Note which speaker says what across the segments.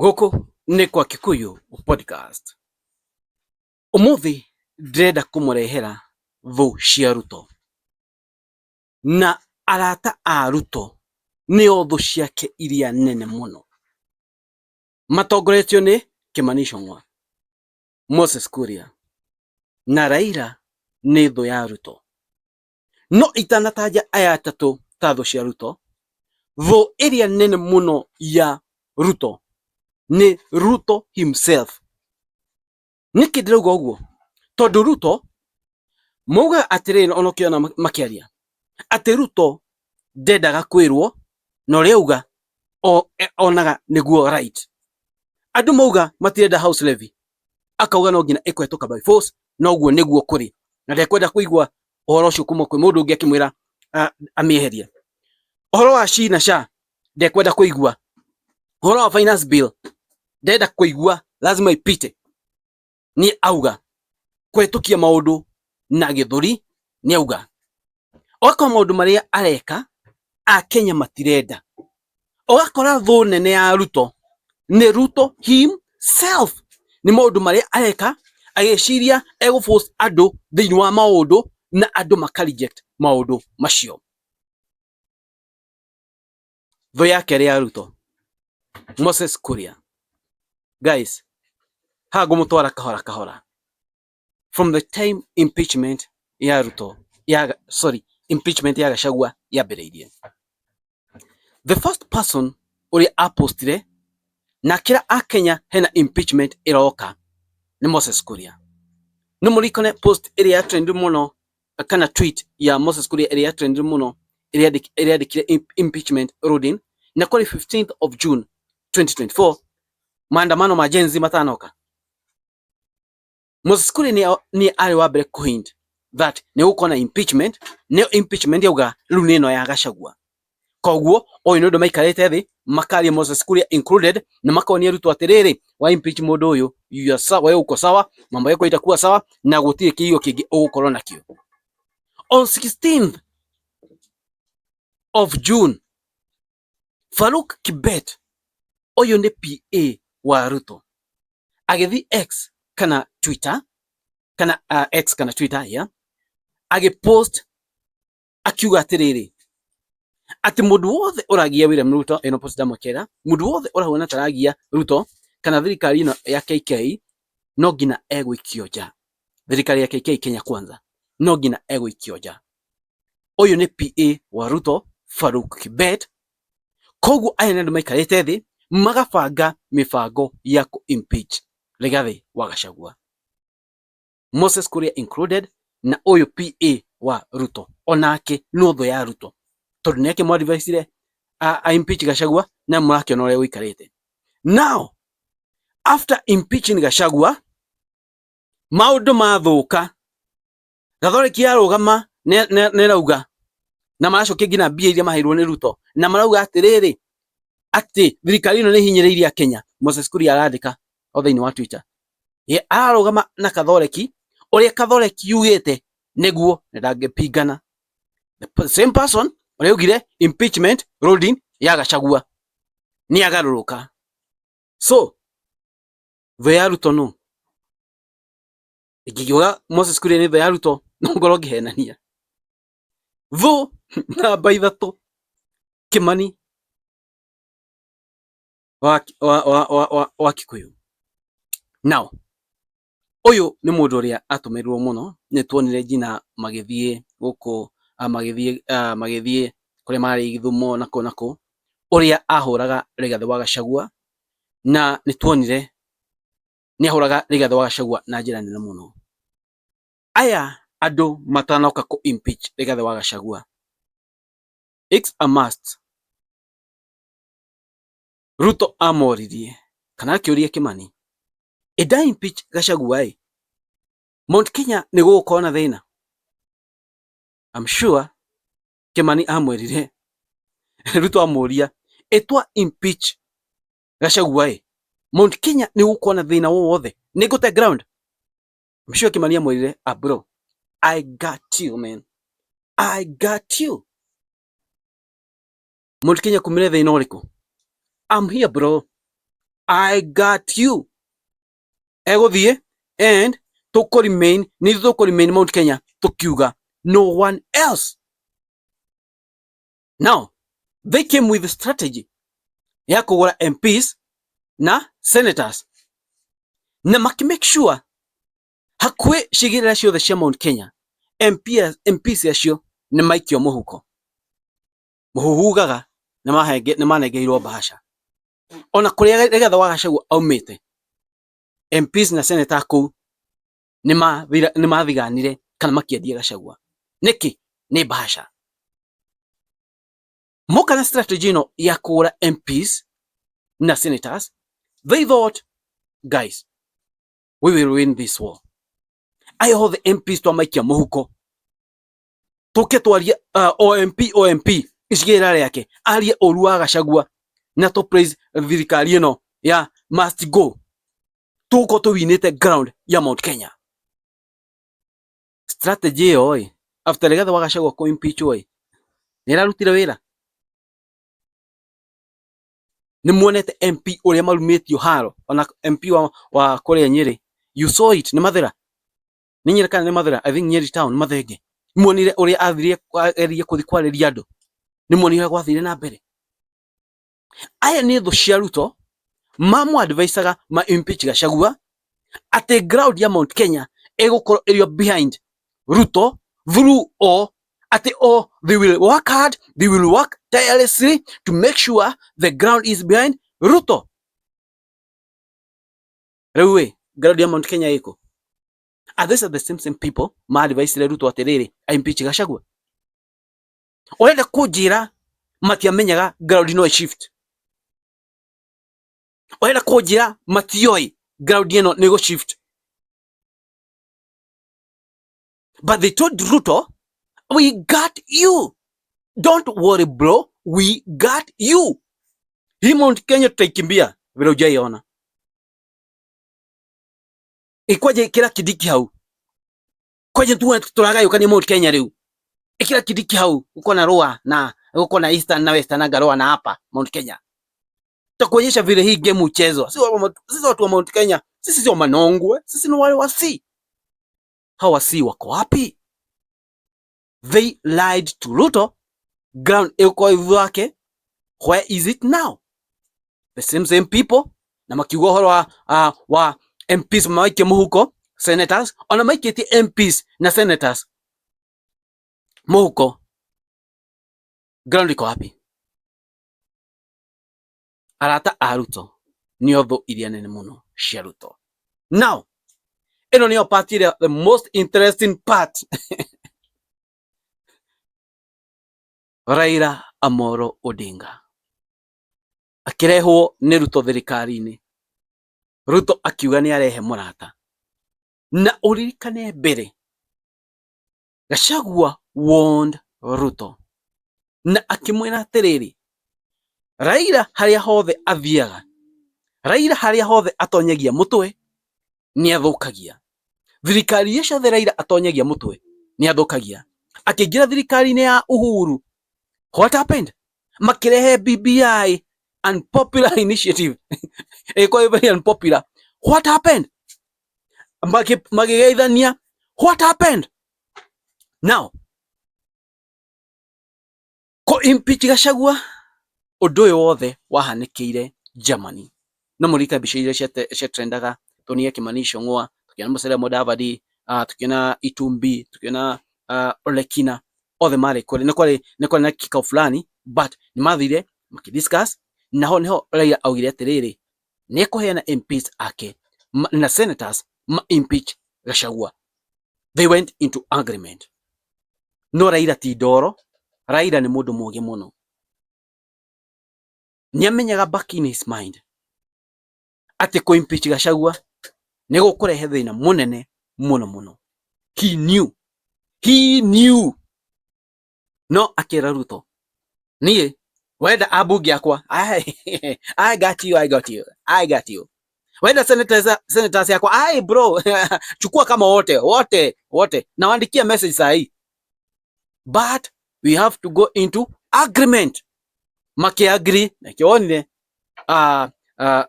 Speaker 1: Gũkũ nĩ kwa Kikuyu Podcast. Ũmũthĩ ndĩrenda kũmũrehera thũ cia Ruto. Na arata a Ruto nĩo thũ ciake iria nene mũno. Matongoretio nĩ Kimani Ichung'wa, Moses Kuria na Raila nĩ thũ ya Ruto. No itanatanja aya atatũ ta thũ cia Ruto, thũ ĩrĩa nene mũno ya Ruto nĩ Ruto himself. Nĩkĩ ndĩrauga ũguo? Tondũ Ruto maugaga atĩrĩrĩ, ona ũkĩona makĩaria atĩ Ruto ndendaga kwĩrwo na ũrĩa auga onaga nĩguo right. Andũ mauga matirenda house levy, akauga no nginya ĩkũhetũka by force, na ũguo nĩguo kũrĩ, na ndekwenda kũigua ũhoro ũcio kuma kwĩ mũndũ ũngĩ akĩmwĩra amĩeherie. Ũhoro wa SHI na SHA ndekwenda kũigua, ũhoro wa finance bill ndenda kũigua, lazima ipite. Nĩ auga kũhetũkia maũndũ na gĩthũri, nĩ auga ũgakora maũndũ marĩa areka Akenya matirenda, ũgakora thũ nene ya Ruto nĩ Ruto himself, nĩ maũndũ marĩa areka agĩciria egũ force andũ thĩinĩ wa maũndũ na andũ maka reject maũndũ macio. Thũ ya kerĩ ya Ruto, Moses Kuria. Guys, haha ngũmũtwara kahora kahora from the time impeachment ya Ruto ya, sorry, impeachment ya Gachagua yambĩrĩirie. The first person ũrĩa apostire na akĩra Akenya hena impeachment ĩroka nĩ Moses Kuria. Nĩ mũririkane post ĩrĩa ya trend mũno kana tweet ya Moses Kuria ĩrĩa ya trend mũno ĩrĩa yandĩkire impeachment loading, na kwarĩ 15th of June 2024, maandamano ma Gen Z matanoka. Moses Kuria nĩ arĩ wa mbere kũ hint that nĩ gũkorwo na impeachment, nĩyo impeachment yauga rĩu nĩ ĩno ya Gachagua. Koguo ũyũ nĩ ũndũ maikarĩte thĩ makaria, Moses Kuria included, na makonia Ruto atĩrĩrĩ, wa impeach mũndũ ũyũ, you are sawa, wewe uko sawa, mambo yako itakuwa sawa na gũtirĩ kĩio kĩngĩ ũgũkorwo nakĩo. On 16th of June, Farouk Kibet, ũyũ nĩ PA wa Ruto, agĩthiĩ X kana Twitter kana X kana Twitter, yeah, agĩpost akiuga atĩrĩrĩ, atĩ mũndũ wothe ũragia William Ruto, ĩno post ndamũkĩra, mũndũ wothe ũrahuana taragia Ruto kana thirikari ĩno ya KK no nginya egũikio nja. Thirikari ya KK, Kenya Kwanza, no nginya egũikio nja. Ũyũ nĩ PA wa Ruto, Farouk Kibet. Koguo aya nĩ andũ maikarĩte thĩ magabanga mĩbango ya kũ impeach Rigathi wa Gachagua, Moses Kuria included, na ũyũ PA wa Ruto onake no thũ ya Ruto, tondũ nĩ akĩmũ advise a impeach Gachagua na mũrakĩona ũrĩa gũikarĩte. Now after impeaching Gachagua, maũndũ mathũka, Gathoreki yarũgama nĩ ĩrauga na maracokia nginya mbia iria maheirwo nĩ Ruto, na marauga atĩrĩrĩ, atĩ thirikari ĩno nĩ ihinyĩrĩirie Akenya. Moses Kuria arandĩka o thĩinĩ wa Twitter, ye ararũgama na Kathoreki, ũrĩa Kathoreki yugĩte nĩguo na ndangĩpingana. The same person ũrĩa augire impeachment ruling ya Gachagua nĩ agarũrũka. So thũ ya Ruto no ingĩkiuga Moses Kuria nĩ thũ ya Ruto, no ngorwo ngĩhenania. Thũ namba 3, Kimani wa Kikuyu. Now ũyũ nĩ mũndũ ũrĩa atũmĩrirwo mũno, nĩ tuonire nginya magĩthiĩ gũkũ, magĩthiĩ kũrĩa marĩ Gĩthumo na kũ na kũ, ũrĩa ahũraga Rigathĩ wa Gachagua, na nĩ tuonire nĩ ahũraga Rigathĩ wa Gachagua na njĩra nene mũno. Aya andũ matanoka kũ impeach Rigathĩ wa Gachagua, it's a must. Ruto amoririe kana akĩũria Kimani, ĩnda impeach Gachagua ĩ, Mount Kenya nĩ gũgũkorwo na thĩna? I'm sure Kimani amwĩrire, Ruto amũria, ĩtwa impeach Gachagua ĩ, Mount Kenya nĩ gũgũkorwo na thĩna wothe, nĩ ngũte ground? I'm sure Kimani amwĩrire, ah bro, I got you man, I got you. Mount Kenya kumĩre thĩna ũrĩkũ? I'm here bro. I got you. Egũthiĩ and tũkũ remain, nĩ ithuĩ tũkũ remain Mount Kenya tũkiuga no one else. Now they came with a strategy ya kũgũra MPs na senators na maki make sure hakuhĩ cigĩrĩra ciothe cia Mount Kenya MPs, MPs acio nĩ maikio mũhuko. Mũhuhugaga nĩ manengeirwo bahasha. Ona kũrĩa Rigathĩ wa Gachagua aumĩte, MPs na senator kũu nĩ mathiganire kana makĩendia Gachagua. Nĩkĩ? Nĩ bahasha. Moka na strategy ĩno ya kũgũra MPs na senators, they thought, guys, we will win this war. Aya othe MPs twamaikia mũhuko, tũke twarie OMP OMP icigĩrĩra rĩake arie ũru wa Gachagua na tũ praise thirikari ĩno ya must go, tũgũkorwo tũwinĩte ground ya Mount Kenya. Strategy ĩyo ĩ after Rigathĩ wa Gachagua kũ impeach ĩ nĩ ĩrarutire wĩra. Nĩ muonete MP ũrĩa marumĩtio haro, ona MP wa kũrĩa Nyĩrĩ, you saw it, nĩ Mathĩra, nĩ Nyĩrĩ kana nĩ Mathĩra, I think Nyeri town, Mathenge. Muonire ũrĩa athire agerie kũthi kwarĩria andũ, nĩ muonire gwathire na mbere. Aya nĩ thũ cia Ruto, mamũ advisaga ma impeach Gachagua atĩ ground ya Mount Kenya ĩgũkorwo ĩrĩ behind Ruto through all, atĩ o they will work hard, they will work tirelessly to make sure the ground is behind Ruto. Rĩu ĩ ground ya Mount Kenya ĩkũ? Are these are the same people ma advice Ruto atĩrĩrĩ impeach Gachagua? Ũrenda kũnjĩra matiamenyaga ground no shift? Ũrenda kũnjĩra matioĩ ground ĩno nĩ gũ shift? But they told Ruto, we got you, don't worry bro, we got you. Hii Mount Kenya tutaikimbia vile hujaiona. Ikwaje ikira Kindiki hau, kwaje tu turagayukania Mount Kenya riu, ikira Kindiki hau uko na Rua na uko na Eastern na Western na Garua na hapa Mount Kenya tutakuonyesha vile hii game huchezwa. Sisi watu wa Mount Kenya, sisi sio manongwe, sisi ni wale wasi. Hawa wasi wako wapi? They lied to Ruto, ground iko wake, where is it now? The same people na makiuga ũhoro wa MPs maikie mũhuko, senators ona maikĩtie MPs na senators mũhuko, ground iko wapi? Arata a Ruto nĩo thũ iria nene mũno cia Ruto. Now ĩno nĩyo part ĩrĩa the most interesting part. Raila Amolo Odinga akĩrehwo nĩ Ruto thirikari-inĩ. Ruto akiuga nĩ arehe mũrata, na ũririkane mbere Gachagua warned Ruto na akĩmwĩra atĩrĩrĩ, Raila harĩa hothe athiaga, Raila harĩa hothe atonyagia mũtwe nĩ athũkagia. Thirikari iria ciothe Raila atonyagia mũtwe nĩ athũkagia. Akĩingĩra thirikari-inĩ ya Uhuru, what happened? Makĩrehe BBI, unpopular initiative, ĩkorwo very unpopular. What happened? Makĩgeithania, what happened? Now kũ impeach Gachagua, ũndũ ũyũ wothe wahanĩkĩire Germany. No mũririkane mbica iria cia trendaga, tuonire Kimani Ichung'wa, tukiona Musalia Mudavadi, tukiona Itumbi, tukiona Olekina, othe marĩ kũrĩ nĩ kwarĩ na kikao fulani, but nĩ mathire makĩdiscuss, naho niho Raila augire atĩrĩrĩ, nĩ ekũheana MPs ake na senators ma impeach Gachagua. They went into agreement. No Raila ti ndoro, Raila nĩ mũndũ mũũgĩ mũno. Nĩ amenyaga back in his mind atĩ kũ impeach Gachagua nĩ gũkũrehe thĩna mũnene mũno mũno. He knew. He knew. No akĩra Ruto, niĩ wenda ambunge akwa, I got you, I got you, I got you. Wenda senators yakwa, ai bro, chukua kama wote, wote, wote. Na waandikia message saa hii. But we have to go into agreement. Makiagree, na kionire,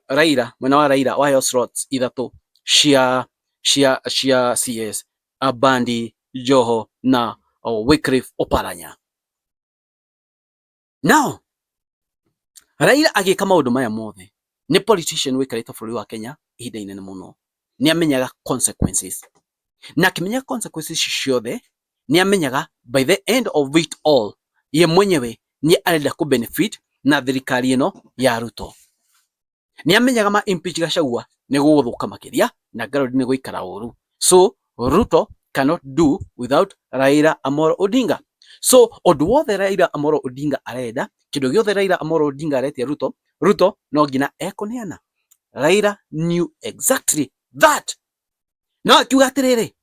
Speaker 1: Raila mwena wa Raila waheo slots ithatũ cia CS, Mbadi, Joho na Wycliffe Oparanya. Now Raila agĩka maũndũ maya mothe nĩ politician wĩikarĩte bũrũri wa Kenya ihinda inene mũno, nĩ amenyaga consequences, na akĩmenya consequences ici ciothe nĩ amenyaga by the end of it all ye mwenyewe nĩ arenda kũ benefit na thirikari ĩno ya Ruto. Nĩ amenyaga ma impeach Gachagua nĩ gũgũthũka makĩria na Garodi nĩ gũikara ũru, so Ruto cannot do without Raila Amolo Odinga. So ũndũ wothe Raila Amolo Odinga arenda, kĩndũ gĩothe Raila Amolo Odinga aretia Ruto, Ruto no nginya ekũneana. Raila knew exactly that. No akiuga atĩrĩrĩ,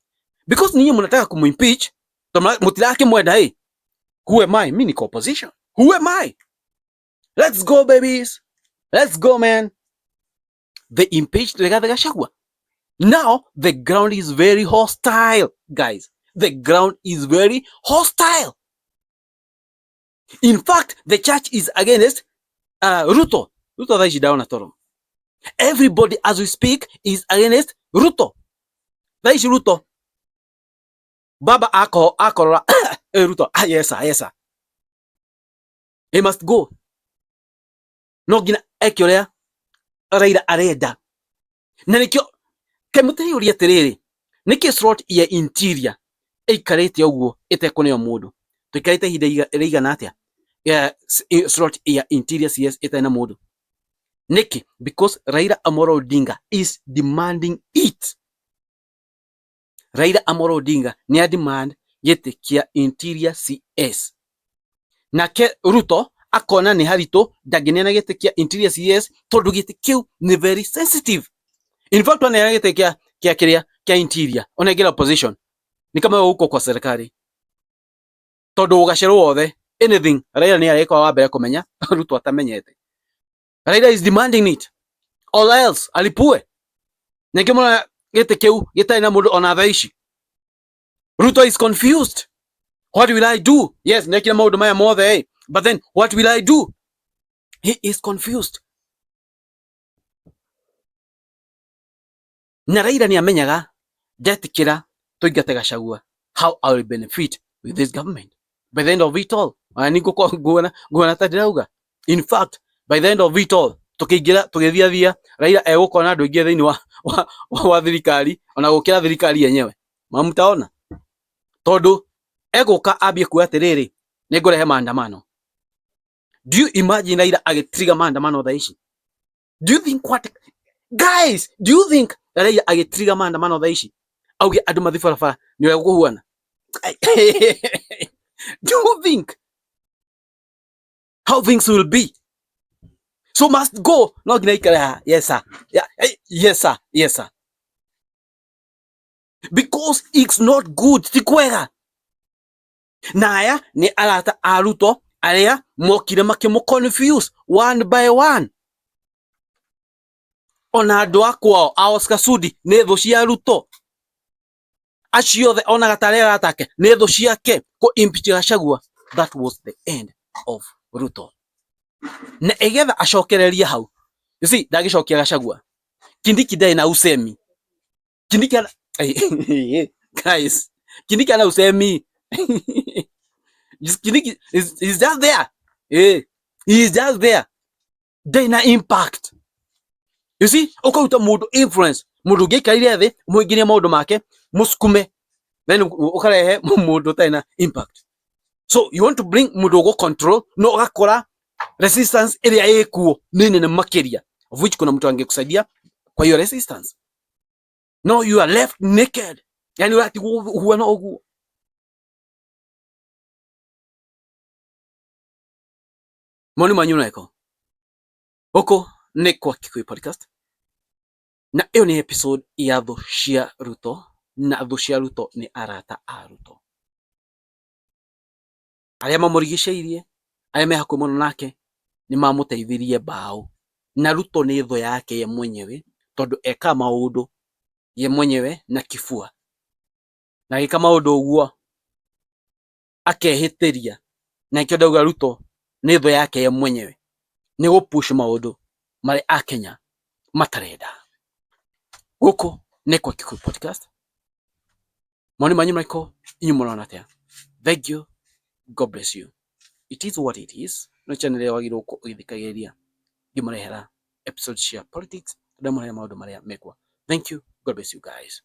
Speaker 1: because ninyi mnataka kumuimpeach, mũtirakĩmwenda ĩ, who am I? Mimi niko opposition. Who am I? Let's go babies. Let's go man. They impeached Rigathi Gachagua. Now the ground is very hostile, guys. The ground is very hostile. In fact, the church is against Ruto. Ruto thaa ici ndona toro. Everybody as we speak is against Ruto. Thaa ici Ruto. Baba ako akorora Ruto. Ah, yes sir, yes sir. He must go. No nginya eke ũrĩa Raila arenda. Na nĩkĩo kaĩ mũteyũria atĩrĩrĩ, nĩkĩ slot ya interior ĩikarĩte ũguo ĩtekũneo mũndũ? Tũikarĩte ihinda rĩigana atĩa slot ya interior CS ĩtarĩ na mũndũ? Nĩkĩ? Because Raila Amolo Odinga is demanding it. Raila Amolo Odinga nĩ a demand gĩtĩ kĩa interior CS. Nake Ruto akona nĩ haritũ ndangĩneana gĩtĩ kĩa interior CS tondũ gĩtĩ kĩu nĩ very sensitive. In fact waneana gĩtĩ kĩa kĩrĩa kĩa interior ũnengera opposition ni kama wewe uko kwa serikali, tondũ ũgacerwo wothe anything Raila nĩ arĩkorwo wa mbere kũmenya Ruto atamenyete. Raila is demanding it or else alipue. Nĩkĩo mũrona gĩtĩ kĩu gĩtarĩ na mũndũ ona thaa ici. Ruto is confused. What will I do? Yes, nekire maũndũ maya mothe, but then what will I do? He is confused. Na Raila nĩ amenyaga ndetĩkĩra tũingate Gachagua, how I will benefit with this government by the end of it all. Ona nĩ nguona ta ndĩrauga, in fact by the end of it all tũkĩingĩra tũgĩthiathia Raila egũkorwo na andũ aingĩ thĩinĩ wa thirikari ona gũkĩra thirikari yenyewe. Mamtaona tondũ egũka ambie kuga atĩrĩrĩ, nĩ ngũrehe maandamano. Do you imagine Raila agĩtrigger maandamano thaa ici? Do you think what guys, do you think Raila agĩtrigger maandamano thaa ici auge andũ mathi barabara nĩ ũrĩa gũkũhuana? Do you think how things will be? So must go. No nginya ikare haha. Yes sir. Yeah, yes sir. Yes sir. Because it's not good. Ti kwega. Na aya nĩ arata a Ruto arĩa mokire makĩmũ confuse one by one. Ona andũ a kwao a Oscar Sudi nĩ thũ cia Ruto. Acio othe onaga tarĩ arata ake nĩ thũ ciake. Kũ impeach Gachagua, that was the end of Ruto. Na ĩgetha acokererie hau. You see, ndagĩcokia Gachagua. Kindiki ndarĩ na usemi. Kindiki ana guys, Kindiki ana usemi. Kindiki is just there. He is just there. Ndarĩ na impact. You see, ũkaruta mũndũ influence, mũndũ ũngĩaikarire thĩ, mũingĩrie maũndũ make, mũsukume, then ũkarehe mũndũ ũtarĩ na impact. So you want to bring mũndũ ũgũ control, no ũgakora resistance ĩrĩa ĩkuo nĩ nene makĩria, of which kuna mtu angekusaidia kwa hiyo resistance. No, you are left naked. Yani ũratigwo ũhuana ũguo. Moni manyu nako. Gũkũ nĩ kwa Kikuyu Podcast. Na ĩyo nĩ episode ya thũ cia Ruto, na thũ cia Ruto nĩ arata a Ruto. Arĩa mamũrigicĩirie, arĩa me hakuhĩ mũno nake, nĩ mamũteithirie mbaũ. Na Ruto nĩ thũ yake ye mwenyewe, tondũ eka maũndũ ye mwenyewe na kibua. Na agĩka maũndũ ũguo akehĩtĩria. Na nĩkĩo ndauga Ruto nĩ thũ yake ye mwenyewe. Nĩ gũ push maũndũ Marĩa Akenya matarenda. Gũkũ nĩ kwa Kikuyu Podcast. Mawoni manyu marĩkũ? Inyuĩ mũrona atĩa? Thank you. God bless you. It is what it is. No channel ĩrĩa wagĩrĩirwo gũkorwo ũgĩthikagĩrĩria ngĩmũrehera episode cia politics, ndamũrehera maũndũ marĩa mekwo. Thank you. God bless you guys.